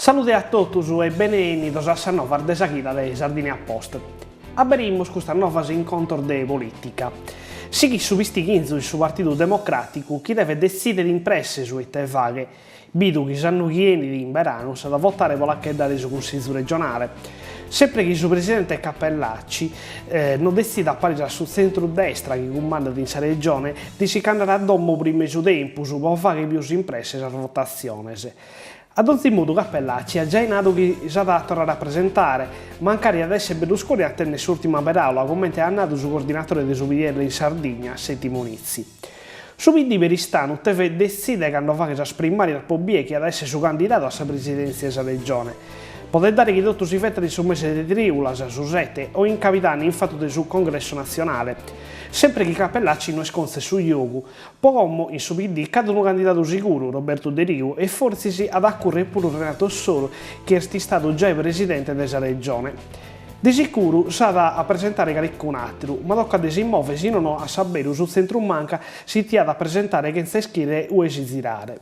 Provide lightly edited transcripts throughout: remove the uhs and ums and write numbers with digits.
Salude a totus e bene 'ennidos a sas novas de sa chida de Sardinia Post. Aberimus custas novas in contos de polìtica. Sighit su pistighinzu in su Partidu Democràticu chi devet detzìdere in presse su ite fagher, bidu chi s'annu chi 'enit in beranu s'at a votare pro l'acheddare su Cussizu regionale. Sempre chi su presidente Cappellacci no detzidat paris a su tzentru-destra chi cumandat in sa Regione de si ch'andare a domo prima 'e su tempus pro fagher pius in presse sas votatziones. A donzi modu Cappellacci at giai nadu chi s'at a torrare a presentare, mancari at esser Berlusconi a tenner s'ùrtima peràula comente at nadu su coordinatore de su PDL in Sardigna, Settimo Nizzi. Su PD peristanu tevet detzìdere cando fagher sas primàrias pro bider chie at a esser su candidadu a sa presidèntzia 'e sa Regione. Podet dare chi totu si fetat in su mese de trìulas, su sete, o in cabidanni in fatu de su Congresso natzionale. Sempre chi Cappellacci no iscontzet su jogu. Po como, in su PD, ch'at unu candidadu siguru, Robertu Deriu, e fortzis at a currer puru Renato Soru, chi est istadu giai presidente de sa Regione. De sicuru s'at a presentare calicun'àteru, ma tocat de si mover si nono a sa beru su tzentru-manca si tiat a presentare chentza ischire ue si zirare.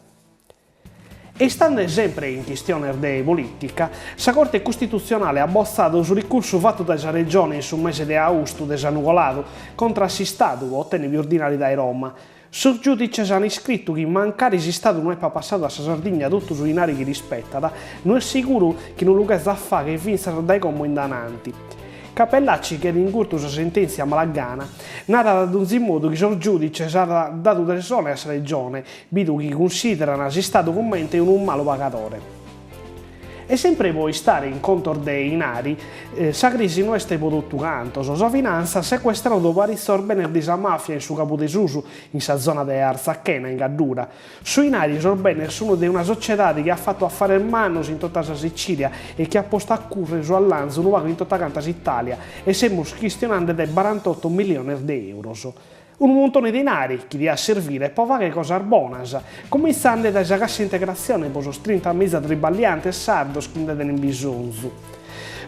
E istande sempre in chistiones de polìtica, sa Corte Costitutzionale at botzadu su ricursu fatu dae sa Regione in su mese de austu de s'annu coladu contra a s'Istadu pro otènnere pius dinari dae Roma. Sos giùdices an iscritu chi mancari s'Istadu no epat passadu a sa Sardigna totu su dinari chi l'ispetat, no est siguru chi no lu cherzat fagher fintzas dae como in dananti. Cappellacci, chi at ingurtu sa sentèntzia a mala gana, narat a donzi modu chi sos giùdices an dadu resone a sa Regione, bidu chi cunsìderan s'Istadu comente unu malu pagadore. E sempre pro istare in contos de inari, sa crisi no est pro totu cantos. Sa finantza at secuestradu paritzos benes de sa màfia in su Cabu de Susu, in sa zona de Arzachena, in Gaddura. Su inari e sos benes sun de una sociedade chi at fatu afares mannos in tota sa Sicìlia e chi at postu a currer su 'allanzu unu pagu in tota canta s'Itàlia e semus chistionande de barantoto milliones de euros. Unu muntone de inari chi diat servire po fagher cosas bonas, comintzande dae sa cassa integratzione po sos trintamiza triballiantes sardos chi nde tenen bisonzu.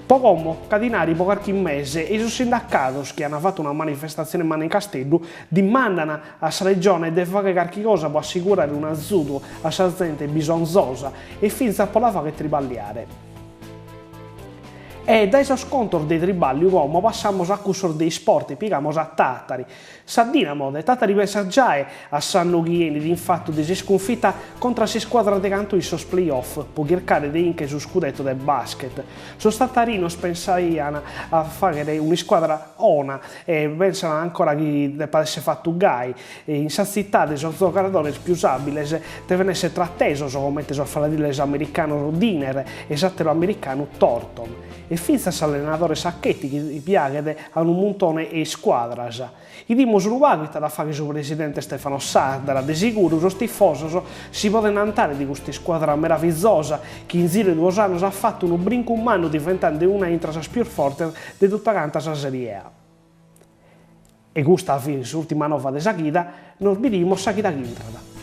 Po como ch'at inari po carchi mese e sos sindacados chi an fatu una manifestatzione manna in Casteddu dimandan a sa Regione de fagher carchi cosa po assigurare un'azudu a sa zente bisonzosa e fintzas po la fagher triballiare. E dae sos contos de tribàlliu como passamus a cussos de isport e pigamus a Tàtari. Sa Dinamo de Tàtari pensat giai a s'annu chi 'enit in fatu de s'iscunfita contra s'iscuadra de Cantù in sos play-off po chircare de 'incher su scudeto de basket. Sos tatarinos pensaian a fàghere un'iscuadra 'ona e pensan ancora chi depat esser fatu gai. In sa tzitade sos zogadores pius àbiles deven esser tratesos, comente sos fradiles americanos Diener e s'àteru americanu Thornton, e fintzas s'allenadore Sacchetti chi piaghet a unu muntone 'e iscuadras. 'Idimus unu pagu ite at a fagher su presidente Stefano Sardara, de siguru sos tifosos si poden 'antare de custa iscuadra meravizosa chi in ziru 'e duos annos at fatu unu brincu mannu diventende una intra sas pius fortes de tota canta sa Serie A. E custa fit s'ùrtima nova de sa chida, nos bidimos sa chida ch'intrat.